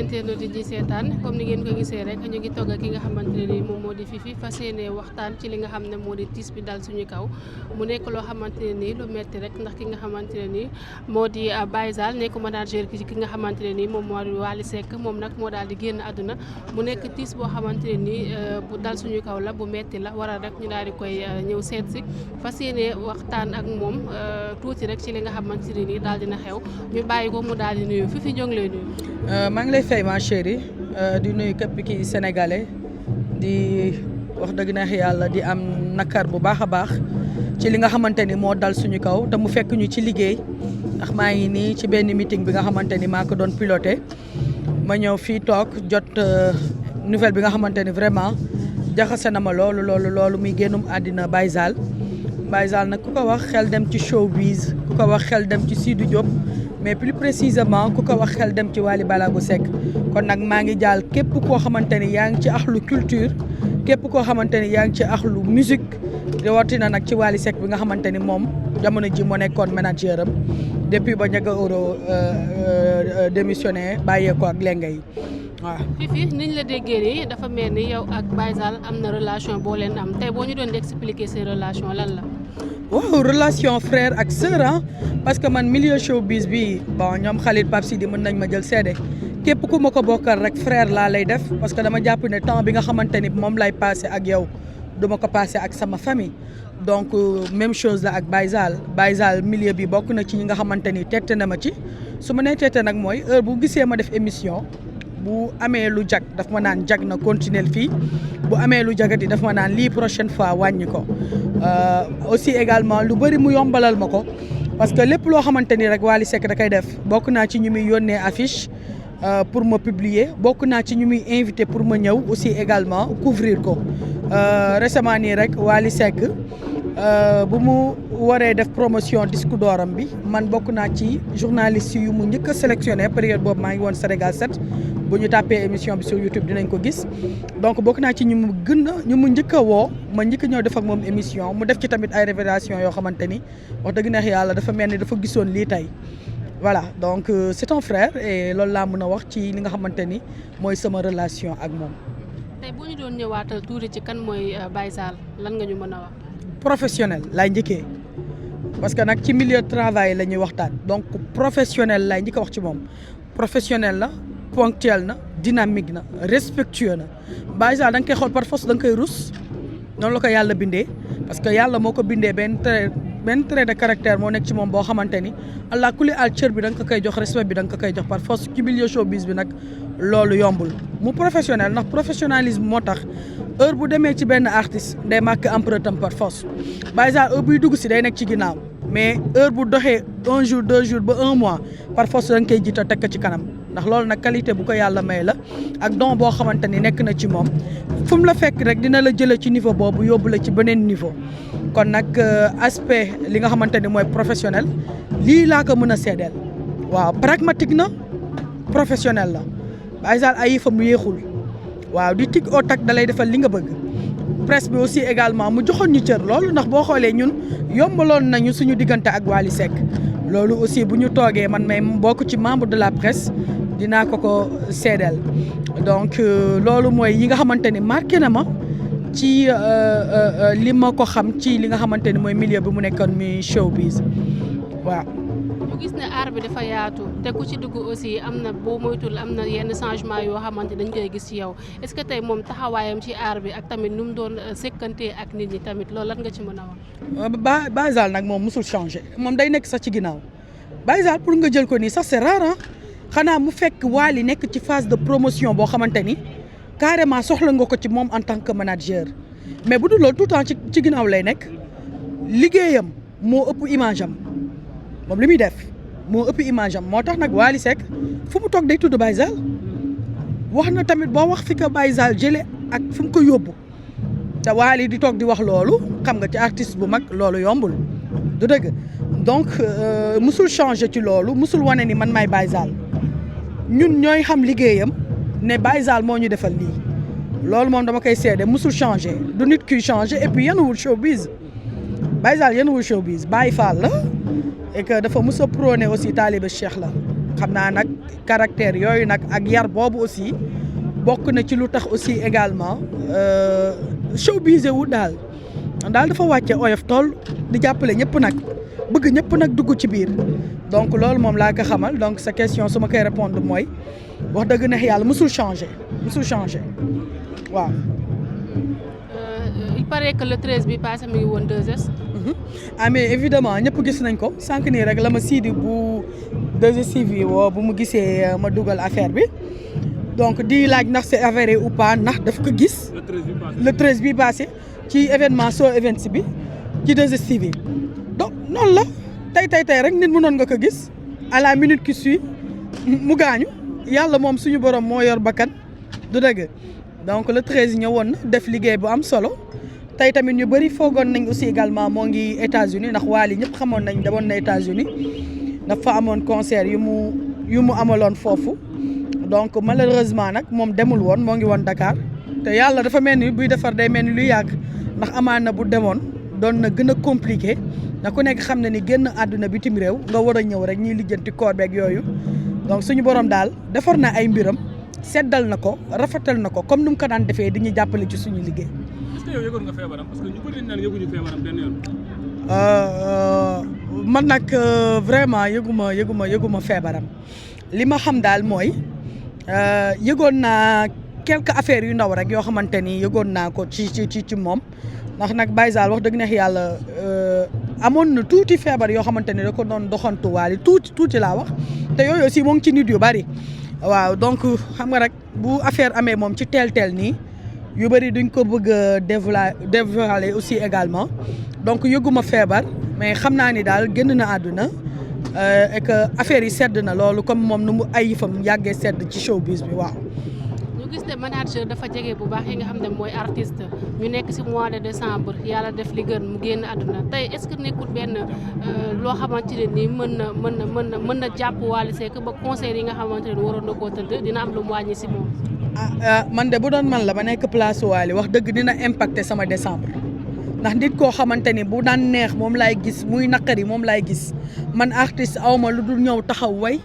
internet yi seetaan comme ni ngeen ko gisee rek ñu ngi togg ki nga xamante ne ni moom moo di Fifi fas yéene waxtaan ci li nga xam ne moo di tiis bi dal suñu kaw mu nekk loo xamante ne nii lu metti rek ndax ki nga xamante ne nii moo di Baye Zale nekk manager ki nga xamante ne nii moom moo di Wally Seck moom nag moo daal di génn àdduna mu nekk tiis boo xamante ne nii bu dal suñu kaw la bu metti la waral rek ñu daal di koy ñëw seet si fas yéene waxtaan ak moom tuuti rek ci li nga xamante ne nii daal dina xew ñu bàyyi ko mu daal di nuyu Fifi ñoo ngi lay nuyu. maa ngi lay fay ma chérie di nuyu képp ki sénégalais di wax dëgg neex yàlla di am nakar bu baax a baax ci li nga xamante ni moo dal suñu kaw te mu fekk ñu ci liggéey ndax maa ngi nii ci benn meeting bi nga xamante ni maa ko doon piloté ma ñëw fii toog jot nouvelle bi nga xamante ni vraiment jaxase na ma loolu muy génnum àddina Baye Zale. Baye Zale nag ku ko wax xel dem ci showbiz ku ko wax xel dem ci Sidy Diop mais plus précisément ku ko wax xel dem ci Wally Ballago Seck kon nag maa ngi jaal képp koo xamante ni yaa ngi ci axlu culture képp koo xamante ni yaa ngi ci axlu musique rawatina nag ci Wally Seck bi nga xamante ni moom jamono ji moo nekkoon manager am depuis ba Ndiaga Euro démissionné bàyyeekoo ak lenga yi waaw. Fifi niñ la déggee nii dafa mel ni yow ak Baye Zale am na relation boo leen am tey boo ñu doon expliquer ces relations lan la. waaw relation frère ak sœur parce que man milieu showbiz bi bon ñoom Khalid Pape Sidi mën nañ ma jël seede képp ku ma ko bokkal rek frère laa lay def parce que dama jàpp ne temps bi nga xamante ni moom lay passé ak yow duma ko passé ak sama famille donc même chose la ak Baye Zale. Baye Zale milieu bi bokk na ci ñi nga xamante ni tette na ma ci su ma nee tette nag mooy heure bu gisee ma def émission bu amee lu jag daf ma naan jag na continuer fii bu amee lu jagati daf ma naan lii prochaine fois wàññi ko aussi également lu bëri mu yombalal ma ko parce que lépp loo xamante ni rek Wally Seck da koy def bokk naa ci ñu muy yónnee affiche pour ma publier bokk naa ci ñu muy invité pour ma ñëw aussi également couvrir ko récemment nii rek Wally Seck bu mu waree def promotion disque d'oram bi man bokk naa ci journaliste yu mu njëkk a sélectionné période boobu maa ngi woon Sénégal 7 bu ñu tàppee émission bi sur YouTube dinañ ko gis donc bokk naa ci ñu mu njëkk a woo ma njëkk a ñëw def ak moom émission mu def ci tamit ay révélation yoo xamante ni wax dëgg neex yàlla dafa mel ni dafa gisoon lii tey voilà donc c'est un frère et loolu laa mën a wax ci li nga xamante ni mooy sama relation ak moom. tey boo ñu doon ñëwaatal tuuti ci kan mooy Baye Zale lan nga ñu mën a wax. professionnel laay njëkkee parce que nag ci milieu de travail la ñuy waxtaan donc professionnel laay njëkk a wax ci moom professionnel la ponctuel na dynamique na respectueux na Baye Zale da nga koy xool par force da nga koy rus noonu la ko yàlla bindee parce que yàlla moo ko bindee benn trait de caractère moo nekk ci moom boo xamante ni allah kulli al cër bi da nga ko koy jox respect bi da nga ko koy jox par force ci milieu showbiz bi nag loolu yombul mu professionnel ndax professionnalisme moo tax heure bu demee ci benn artiste day marqué empreinte am par force Baye Zale heure buy dugg si day nekk ci ginnaaw mais heure bu doxee un jour 2 jours ba 1 mois par force da nga koy jiital teg ko ci kanam ndax loolu nag qualité bu ko yàlla may la ak don boo xamante ni nekk na ci moom fu mu la fekk rek dina la jëlee ci niveau boobu yóbbu la ci beneen niveau kon nag aspect li nga xamante ni mooy professionnel lii laa ko mën a seedeel waaw pragmatique na professionnel la Baye Zale ay yëfam mu yéexul waaw di tig au tac da lay defal li nga bëgg presse bi aussi également mu joxoon ñu cër loolu ndax boo xoolee ñun yombaloon nañu suñu diggante ak Wally Seck loolu aussi bu ñu toogee man may bokk ci membre de la presse dinaa ko seedeel donc loolu mooy yi nga xamante ni marqué na ma ci li ma ko xam ci li nga xamante ni mooy milieu bi mu nekkoon mi showbiz waaw. ñu gis ne art bi dafa yaatu te ku ci dugg aussi am na boo moytul am na yenn changement yoo xamante dañ koy gis ci yow est-ce que tey moom taxawaayam ci art bi ak tamit nu mu doon sekkantee ak nit ñi tamit loolu lan nga ci mën a wax. Baye Zale nag moom musul changé moom day nekk sax ci ginnaaw Baye Zale pour nga jël ko nii sax c'est rare xanaa mu fekk Wally nekk ci phase de promotion boo xamante ni carrément soxla nga ko ci moom en tant que manager mais bu dul loolu tout le temps ci ginnaaw lay nekk liggéeyam moo ëpp image am moom li muy def moo ëpp image am moo tax nag Wally Seck fu mu toog day tudd Baye Zale wax na tamit boo wax fi ko Baye Zale jële ak fu mu ko yóbbu te Wally di toog di wax loolu xam nga ci artiste bu mag loolu yombul du dëgg donc musul changer ci loolu musul wane ni man maay Baye Zale ñun ñooy xam liggéeyam ne Baye Zale moo ñu defal lii loolu moom dama koy seede musul changer du nit kuy changer et puis yenuwul showbiz Baye Zale yenuwul showbiz Baye Fall la et que dafa mus a prôné aussi taalibe Cheikh la xam naa nag caractère yooyu nag ak yar boobu aussi bokk na ci lu tax aussi également showbiz wu daal dafa wàcce oyof tool di jàppale ñëpp nag bëgg ñëpp nag dugg ci biir donc loolu moom laa ko xamal donc sa question su ma koy répondre mooy wax dëgg neex yàlla musul changé waaw. Il paraît que le 13 bi passé mi ngi woon 2S. Mais évidemment ñëpp gis nañ ko sànq nii rek la ma Sidi bu 2STV woo bu mu gisee ma dugal affaire bi donc di laaj ndax c'est avéré ou pas ndax daf ko gis. le 13 bi passé ci événement So Events bi ci 2STV donc noonu la tey rek nit mënoon nga ko gis à la minute qui suit mu gaañu yàlla moom suñu borom moo yor bakkan du dëgg donc le 13 ñëwoon na def liggéey bu am solo tey tamit ñu bëri foogoon nañ aussi également moo ngi États-Unis ndax Wally ñëpp xamoon nañ demoon na États-Unis dafa amoon concert yu mu amaloon foofu donc malheureusement nag moom demul woon moo ngi woon Dakar te yàlla dafa mel ni buy defar day mel ni luy yàgg ndax amaan na bu demoon doon na gën a compliqué ndax ku nekk xam na ni génn àdduna bitim réew nga war a ñëw rek ñiy lijjanti koor beeg yooyu donc suñu borom daal defar na ay mbiram seddal na ko rafetal na ko comme ni mu ko daan defee di ñu jàppale ci suñu liggéey. est-ce que yow yëgoon nga feebaram parce que ñu bëri naan yëguñu feebaram benn yoon. man nag vraiment yëguma feebaram li ma xam daal mooy yëgoon naa quelques affaires yu ndaw rek yoo xamante ni yëgoon naa ko ci moom ndax nag Baye Zale wax dëgg neex yàlla amoon na tuuti feebar yoo xamante ni da ko doon doxantuwaale tuuti laa wax te yooyu aussi moo ngi ci nit yu bari waaw donc xam nga rek bu affaire amee moom ci teel nii yu bari duñ ko bëgg a dévoiler aussi également donc yëguma feebar mais xam naa ni daal génn na àdduna et que affaire yi sedd na loolu comme moom nu mu ay yëfam yàggee sedd ci showbiz bi waaw. ñu gis ne manager dafa jege bu baax yi nga xam ne mooy artiste ñu nekk ci mois de décembre yàlla def li gën mu génn àdduna tey est-ce que nekkul benn loo xamante ne nii mën na jàpp Wally Seck ba concert yi nga xamante ne waroon na koo tëdd dina am lu mu wàññi ci moom. Man de bu doon man la ba nekk place Wally wax dëgg dina impacter sama décembre ndax nit koo xamante ni bu daan neex moom laay gis muy naqari moom laay gis man artiste awma lu dul ñëw taxaw way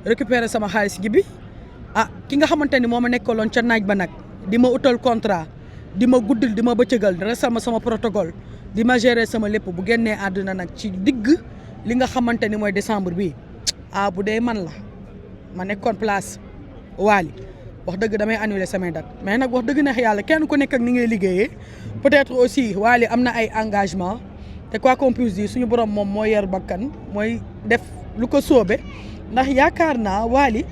récupérer sama xaalis gi bi ki nga xamante ni moo ma nekkaloon ca naaj ba nag di ma utal contrat di ma guddil di ma bëccëgal resal ma sama protocole di ma gérer sama lépp bu génnee àdduna nag ci digg li nga xamante ni mooy décembre bi bu dee man la ma nekkoon place Wally wax dëgg damay annuler samay date mais nag wax dëgg neex yàlla kenn ku nekk ak ni ngay liggéeyee peut-être aussi Wally am na ay engagement te quoi qu'on puisse dire suñu borom moom moo yer bakkan mooy def lu ko sóobe ndax yaakaar naa Wally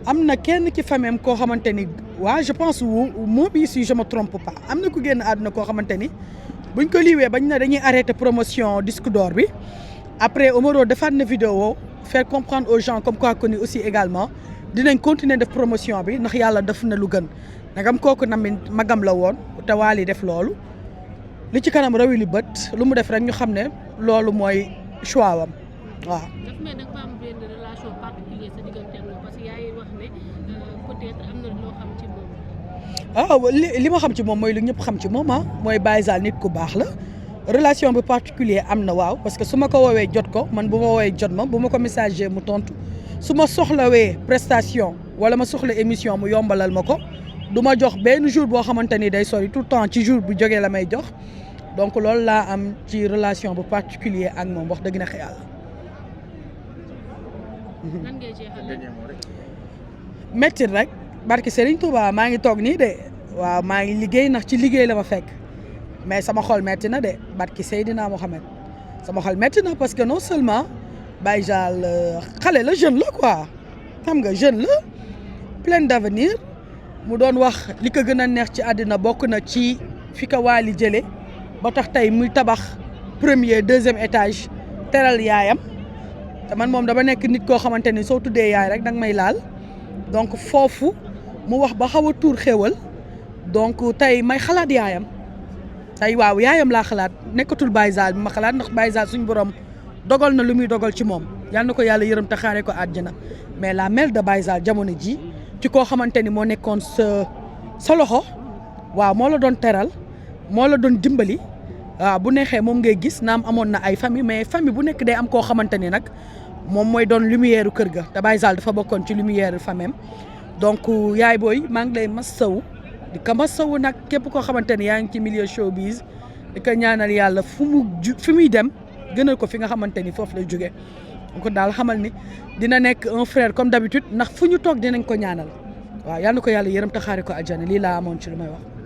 am na kenn ci famille koo xamante ni je pense moo bi si je me trompe pas am na ku génn àdduna koo xamante ni buñ ko liiwee bañ na dañuy arrêter promotion disque d'or bi après Omaro defaat na vidéo faire comprendre aux gens comme quoi que ni aussi également dinañ continuer def promotion bi ndax yàlla def na lu gën nagam kooku namit magam la woon te Wally def loolu li ci kanam rawi li bët lu mu def rek ñu xam ne loolu mooy choix wam waaw. daf mel nag am benn relation particulière sa diggante ak moom parce que yaa ngi wax ne peut-être am na loo xam ci moom. li ma xam ci moom mooy lu ñëpp xam ci moom mooy Baye Zale nit ku baax la relation bu particulier am na waaw parce que su ma ko woowee jot ko man bu ma woowee jot ma bu ma ko messager mu tontu su ma soxlawee prestation wala ma soxla émission mu yombalal ma ko du ma jox benn jour boo xamante ni day sori tout le temps ci jour bu jógee la may jox donc loolu laa am ci relation bu particulier ak moom wax dëgg na yàlla. nan ngay jeexalee. métti rek barki Serigne Touba maa ngi toog nii de waaw maa ngi liggéey ndax ci liggéey la ma fekk mais sama xol métti na de barki Seydina Mohamed sama xol métti na parce que non seulement Baye Zale xale la jeune la quoi xam nga jeune la plein d'avenir mu doon wax li ko gën a neex ci àddina bokk na ci fi ko Wally jëlee ba tax tey muy tabax premier deuxième étage teral yaayam te man moom dama nekk nit koo xamante ni soo tuddee yaay rek danga may laal donc foofu mu wax ba xaw a tuur xéwal donc tey may xalaat yaayam tey waaw yaayam laa xalaat nekkatul Baye Zale bi ma xalaat ndax Baye Zale suñu borom dogal na lu muy dogal ci moom yal na ko yàlla yërëm te xaaree ko àjjana mais la mère de Baye Zale jamono ji ci koo xamante ni moo nekkoon sa loxo waaw moo la doon teral moo la doon dimbali waaw bu neexee moom ngay gis naam amoon na ay famille mais famille bu nekk day am koo xamante ni nag moom mooy doon lumière kër ga te Baye Zal dafa bokkoon ci lumière famem donc yaay booy maa ngi lay masawu di ko masawu nag képp koo xamante ne yaa ngi ci milieu showbiz di ko ñaanal yàlla fi muy dem gënal ko fi nga xamante ni foofu lay jógee donc daal xamal ni dina nekk un frère comme d'habitude ndax fu ñu toog dinañ ko ñaanal waaw yal na ko yàlla yërëm te xaare ko àjjana lii laa amoon ci lu may wax.